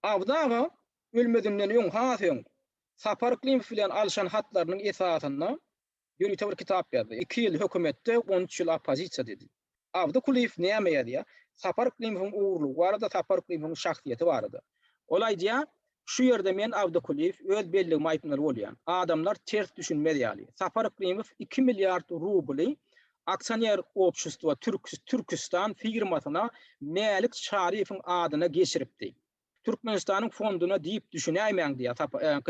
Abdy aga ölmezinden öň, has öň, Sapar Yklymow bilen alşan hatlarynyň esasynda ýörite bir kitap ýazdy. Iki ýyl hökümetde, 13 ýyl oppozisiýa diýdi. Abdy Kulyýew näme ýazýar? Sapar Yklymowyň ogurlygy barada, Sapar Yklymowyň şahsyýeti barada. Ol aýdýar, Şu ýerde men, Abdy Kulyýew, öz belligimi aýtmaly bolýan. Adamlar ters düşünmez ýaly. Sapar Yklymow iki milliard rubly Aksioner obşestwo Türküstan firmasyna Mälik Çaryýewiň adyna geçiripdi. Türkmenistanyň fonduna diýip düşünäýmäň diýýär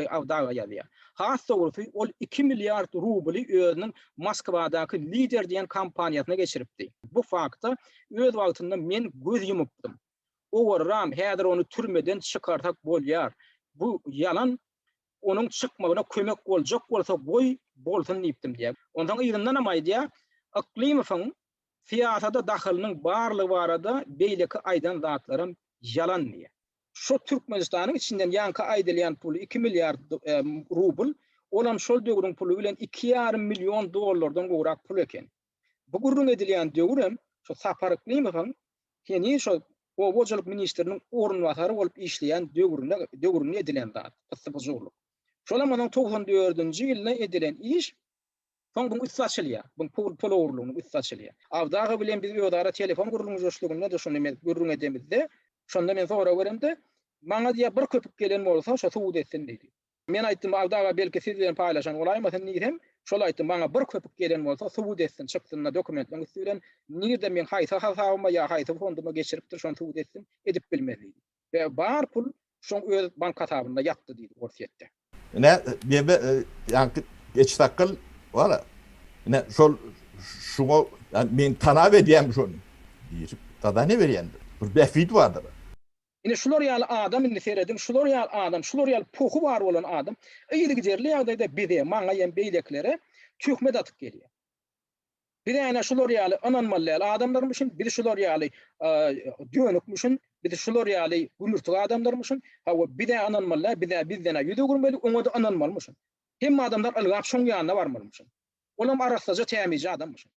Abdy aga ýazýar. Has dogrusy, ol iki milliard rubly özüniň Moskwadaky Lider diýen kompaniýasyna geçiripdi. Bu fakta öz wagtynda men göz ýumupdym. Owarram, häzir ony türmeden çykarsak bolýar. Bu ýalan onuň çykmagyna kömek boljak bolsa goý, bolsun diýipdim diýýär. Onsoň yzyndanam aýdýar, Yklymowyň syýasata dahylynyň barlygy barada beýleki aýdan zatlaram ýalan diýýär. Şo Türkmenistanyň içinden ýaňky aýdylýan puly iki milliard rubl, olam şol döwrüň puly bilen 2,5 million dollardan gowrak pul eken. Bu gürrüň edilýän döwürem şo Sapar Yklymowyň heniz şo oba hojalyk ministriniň orunbasary bolup işleýän döwründe döwründe edilen zat, pyssy-pyjurlyk. Şolam onuň 94-nji ýylda edilen iş. Soň buň üsti açylýar. Buň pul pul ogurlygynyň üsti açylýar. Abdy aga bilen biz özara telefon gürrüňdeşliginde-de şuny men gürrüň edemizde, şonda men sorag beremde, maňa diýýär, bir köpük gelen bolsa, şo subut etsin diýdi. Men aýtdym, Abdy aga belki siz bilen paýlaşan bolaýmasyn diýsem, şol aýtdy, maňa bir köpük gelen bolsa, subut etsin, çyksyn-da dokumentleriň üsti bilen, nirde meň haýsy hasabyma ýa haýsy fonduma geçiripdir, şony subut etsin, edip bilmez diýdi. We bar pul şoň öz bank hasabynda ýatdy diýdi Orsýetde. Ine, neme, ýaňky geçsakgal bar-a, ine, şol şuňa, men talap edýän şony diýip, zadaniýe berýändir. Bir bähbidi bardyr. Ine, şular ýaly adam indi serediň, şular ýaly adam, şular ýaly pohy bar bolan adam yzygiderli ýagdaýda bize, maňa hem beýlekilere töhmet atyp gelýär. Biz ene şular ýaly ynanmaly däl adamlarmyşyn, biz şular ýaly dönükmişin, biz şular ýaly gümürtik adamlarmyşyn. Hawa, biz-ä ynanmaly däl, biz-ä bizden-ä ýüz öwürmeli, oňa-da ynanmalymyşyn. Hemme adamlar ylgap şoň ýanyna barmalymyşyn. Olam arassaja, tämizje adammyşyn.